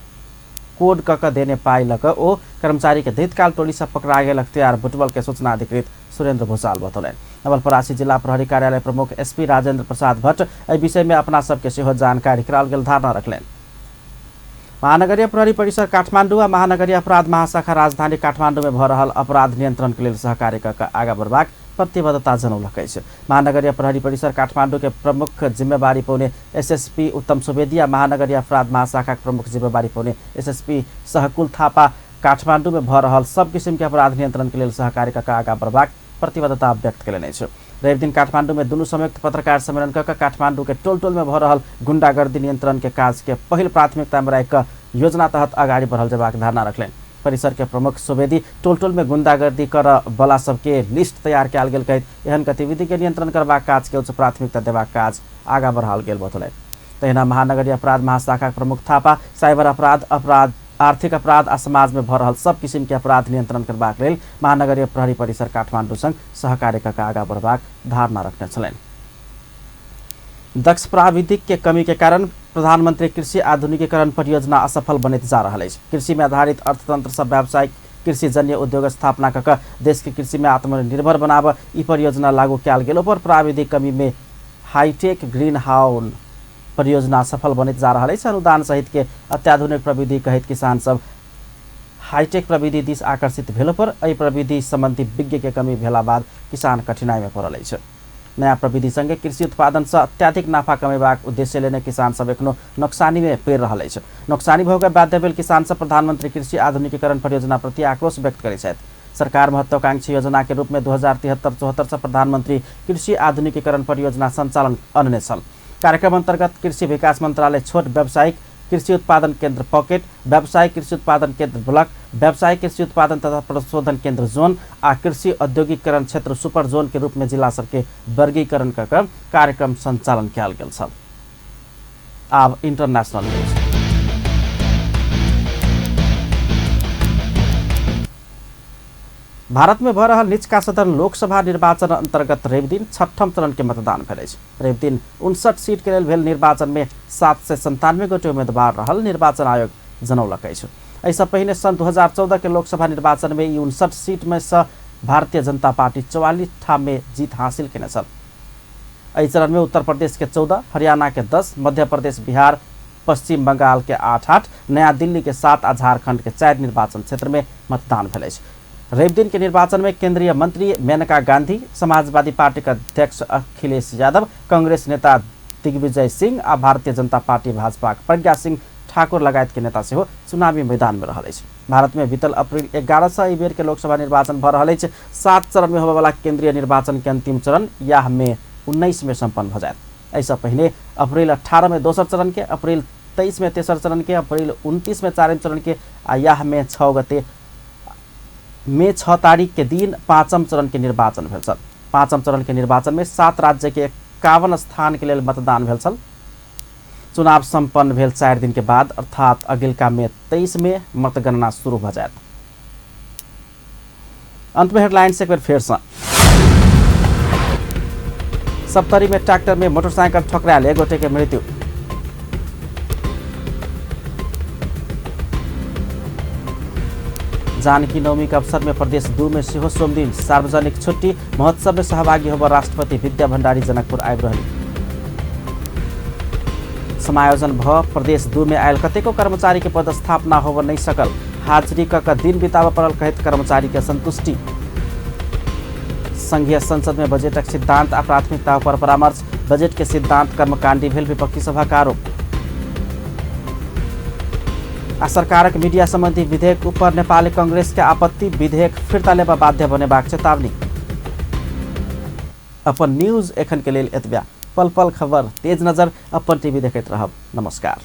S1: कोड कऽ के देने पाई लऽ कऽ ओ कर्मचारी के दैतकाल टोली से पकड़ा गेल अख्तियार बुटबल के सूचना अधिकृत सुरेंद्र भूषाल बतौलनि। नवलपरासी जिला प्रहरी कार्यालय प्रमुख एसपी राजेंद्र प्रसाद भट्ट एहि विषय में अपना सबके सेहो जानकारी कराओल गेल धारणा रखलनि। महानगरीय प्रहरी परिसर काठमाडौँ आ महानगरीय अपराध महाशाखा राजधानी काठमाडौँ में भऽ रहल अपराध नियंत्रण के लेल सहकार्य कऽ के आगाँ बढ़बाक प्रतिबद्धता जनौलक अछि। महानगरीय प्रहरी परिसर काठमाडौँ के प्रमुख जिम्मेवारी पौने एसएसपी उत्तम सुवेदी आ महानगरीय अपराध महाशाखा के प्रमुख जिम्मेवारी पौने एसएसपी सहकुल थापा काठमाडौँ में भऽ रहल सब किसिम के अपराध नियंत्रण के लेल सहकार्य कऽ के आगाँ बढ़बाक प्रतिबद्धता व्यक्त केलनि अछि। रविदिन काठमाडौँ में दुनू संयुक्त पत्रकार सम्मेलन कऽ के काठमाडौँ के टोल टोल में भऽ रहल गुंडागर्दी नियंत्रण के काज के पहिल प्राथमिकता में राखि कऽ योजना तहत अगाडि बढ़ल जेबाक धारणा रखलनि। परिसर के प्रमुख सुवेदी टोल टोल में गुंडागर्दी करऽ बला सबके लिस्ट तैयार कयल गेल कहैत एहन गतिविधि के नियंत्रण करबाक काज के उच्च प्राथमिकता देबाक काज आगाँ बढ़ाओल गेल बतौलनि। तहिना महानगरीय अपराध महाशाखा प्रमुख थापा साइबर अपराध, अपराध, आर्थिक अपराध आ समाज में भऽ रहल सब किसिम के अपराध नियंत्रण करबाक लेल महानगरीय प्रहरी परिसर काठमाडौँ संग सहकार्य कऽ के आगाँ बढ़बाक धारणा रखने छलनि। दक्ष प्राविधिक के कमी के कारण प्रधानमंत्री कृषि आधुनिकीकरण परियोजना असफल बनैत जा रहल अछि। कृषि में आधारित अर्थतंत्र सँ व्यावसायिक कृषिजन्य उद्योग स्थापना कऽ के देश के कृषि में आत्मनिर्भर बनाबऽ ई परियोजना लागू कयल गेल पर प्राविधिक कमी में हाईटेक ग्रीन हाउस परियोजना सफल बनैत जा रहल अछि। अनुदान सहित के अत्याधुनिक प्रविधि कहैत किसान सब हाईटेक प्रविधि दिस आकर्षित भेलो पर एहि प्रविधि संबंधी विज्ञ के कमी भेला बाद किसान कठिनाई में पड़ल अछि। नया प्रविधि संगे कृषि उत्पादन से अत्याधिक नाफा कमेबाक उद्देश्य लेने किसान सब एखनो नोकसानी में पड़ि रहल अछि। नोकसानी भऽ के बाध्य भेल किसान सब प्रधानमंत्री कृषि आधुनिकीकरण परियोजना प्रति आक्रोश व्यक्त करैत छथि। सरकार महत्वाकांक्षी योजना के रूप में 2073-74 से प्रधानमंत्री कृषि आधुनिकीकरण परियोजना संचालन अनने छल। कार्यक्रम अंतर्गत कृषि विकास मंत्रालय छोट व्यावसायिक कृषि उत्पादन केंद्र पॉकेट, व्यावसायिक कृषि उत्पादन केंद्र ब्लॉक, व्यावसायिक कृषि उत्पादन तथा प्रशोधन केंद्र जोन आ कृषि औद्योगिकरण क्षेत्र सुपर जोन के रूप में जिला सबके वर्गीकरण कऽ के कार्यक्रम संचालन कयल गेल छल। आब इंटरनेशनल न्यूज। भारत में भऽ रहल निचका सदन लोकसभा निर्वाचन अंतर्गत रविदिन छठम चरण के मतदान भेल अछि। रविदिन 59 सीट के लेल भेल निर्वाचन में 797 गोटे उम्मीदवार रहल निर्वाचन आयोग जनौलक अछि। एहिसँ पहिने सन् 2014 के लोकसभा निर्वाचन में ई 59 सीट में सँ भारतीय जनता पार्टी 44 ठाम में जीत हासिल केने छल। एहि चरण में उत्तर प्रदेश के 14, हरियाणा के 10, मध्य प्रदेश, बिहार, पश्चिम बंगाल के 8-8, नया दिल्ली के 7 आ झारखंड के 4 निर्वाचन क्षेत्र में मतदान भेल अछि। रविदिन के निर्वाचन में केंद्रीय मंत्री मेनका गांधी, समाजवादी पार्टी के अध्यक्ष अखिलेश यादव, कांग्रेस नेता दिग्विजय सिंह आ भारतीय जनता पार्टी भाजपा के प्रज्ञा सिंह ठाकुर लगायत के नेता सेहो चुनावी मैदान में रहल अछि। भारत में बीतल अप्रैल 11 से एहि बेर के लोकसभा निर्वाचन भऽ रहल अछि। 7 चरण में होबयवला केंद्रीय निर्वाचन के अंतिम चरण याह में 19 में सम्पन्न भऽ जायत। एहिसँ पहिने अप्रैल 18 में दोसर चरण के, अप्रैल 23 में तेसर चरण के, अप्रैल 29 में चारिम चरण के आ याह में 6 गते मे 6 तारीख के दिन पाँचम चरण के निर्वाचन भेल छल। पाँचम चरण के निर्वाचन में 7 राज्य के 51 स्थान के लेल मतदान भेल छल। चुनाव सम्पन्न भेल 4 दिन के बाद अर्थात अगिलका मे 23 में मतगणना शुरू भऽ जायत। अंत में हेडलाइंस एक बेर फेर से। सप्तरी में ट्रैक्टर में मोटरसाइकिल ठकरायल एक गोटे के मृत्यु। जानकी नवमी के अवसर में प्रदेश 2 में सेहो सोमदिन सार्वजनिक छुट्टी। महोत्सव में सहभागी होब राष्ट्रपति विद्या भण्डारी जनकपुर आबि रहली। समायोजन भ प्रदेश 2 में आयल कतेको कर्मचारी के पदस्थापना होब नहीं सकल। हाजिरी क दिन बिताब पड़ल कहैत कर्मचारी के संतुष्टि। संघीय संसद में बजटक सिद्धांत आ प्राथमिकता पर परामर्श। बजट के सिद्धांत कर्मकांडी भेल विपक्षी सभा का आरोप। आ सरकारक मीडिया संबंधी विधेयक ऊपर नेपाली कांग्रेस के आपत्ति। विधेयक फिर्ता लेबा बाध्य बनेबाक चेतावनी। अपन न्यूज एखन के लेल एतबे। पल पल खबर, तेज नजर, अपन टीवी देखैत रहब। नमस्कार।